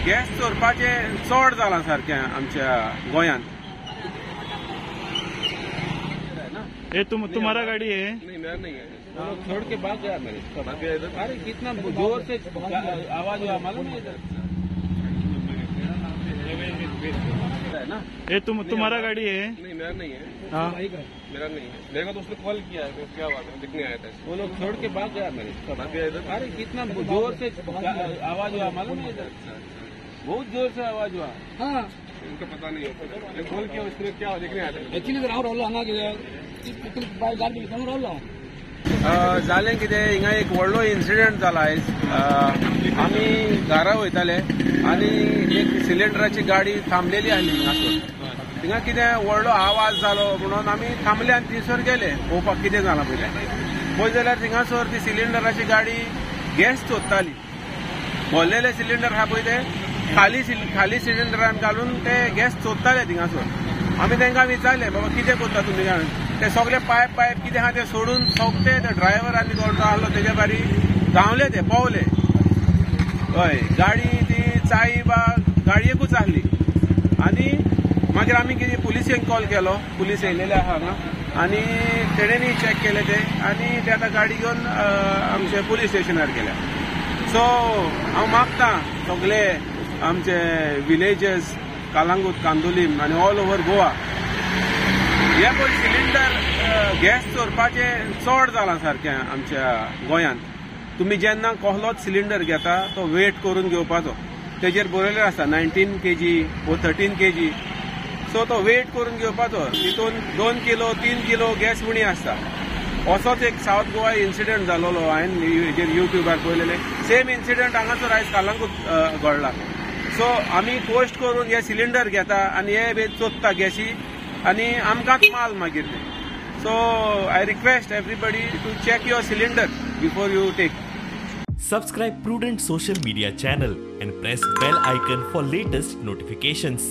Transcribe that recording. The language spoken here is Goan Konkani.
गॅस चोरपाचें चड जालां सारकें आमच्या गोंयांत. ये तुम्हारा गाड़ी है? नहीं, मेरा नहीं है. छोड़ के भाग गया मेरे. अरे कितना जोर से आवाज हुआ मालूम है इधर ना. ये तुम्हारा गाड़ी है? नहीं, मेरा नहीं है. हाँ, मेरा नहीं है. मेरे को तो उसने कॉल किया है, क्या बात है, दिखने आया था. वो लोग छोड़ के भाग गया मेरे. अरे कितना जोर से आवाज हुआ मालूम है इधर, बहुत जोर से आवाज हुआ. हाँ, उनका पता नहीं होता. कॉल किया उसने, क्या देखने आया था. एक्चुअली हांव रावलो हांगा गाडी रावलो. जालें कितें, हिंगा एक व्हडलो इन्सिडंट जाला आयज. आमी घरा वयताले आनी एक सिलिंडराची गाडी थांबलेली आसली हिंगासर. हिंगा कितें व्हडलो आवाज जालो म्हणून आमी थांबले आनी थंयसर गेले पळोवपाक कितें जालां पयलें. पळय जाल्यार थिंगासर ती सिलिंडराची गाडी गॅस चोरताली. भरलेले सिलिंडर आहा पळय ते खाली सिलिंडरान घालून ते गॅस चोरताले थिंगासर. आमी तांकां विचारलें, बाबा कितें करता तुमी काय? ते सगळे पायप पायप कितें आहा ते सोडून सगळे ते ड्रायव्हर आनी कोण आहलो तेजे बारी धांवले, ते पावले. हय, गाडी ती चाई बा गाडयेकूच आहली. आनी मागीर आमी कितें पुलिसेक कॉल केलो. पुलीस येयलेले आहा हांगा आनी तेणेनी चॅक केले ते आनी ते आतां गाडी घेवन आमचे पुलीस स्टेशनार गेल्या. सो हांव मागता सगळे आमचे विलेजस कालांगूट, कांदोलीम आनी ऑल ओव्हर गोवा, हे पळय सिलिंडर गॅस चोरपाचें चड जालां सारकें आमच्या गोंयांत. तुमी जेन्ना कसलोच सिलिंडर घेता तो वेट करून घेवपाचो. तेजेर बरयलें आसता 19 kg वो 13 kg. सो तो वेट करून घेवपाचो. तितून 2 किलो 3 किलो गॅस उणी आसता. असोच एक सावथ गोवा इन्सिडंट जालोलो हांवें हेजेर युट्यूबार पळयलेले. सेम इन्सिडंट हांगासर आयज कालांगूट घडला. सो आमी कश्ट करून हे सिलिंडर घेता आनी हे चोरता गॅसी आनी आमकांच माल मागीर ते. So I request everybody to check your cylinder before you take. Subscribe Prudent Social Media channel and press bell icon for latest notifications.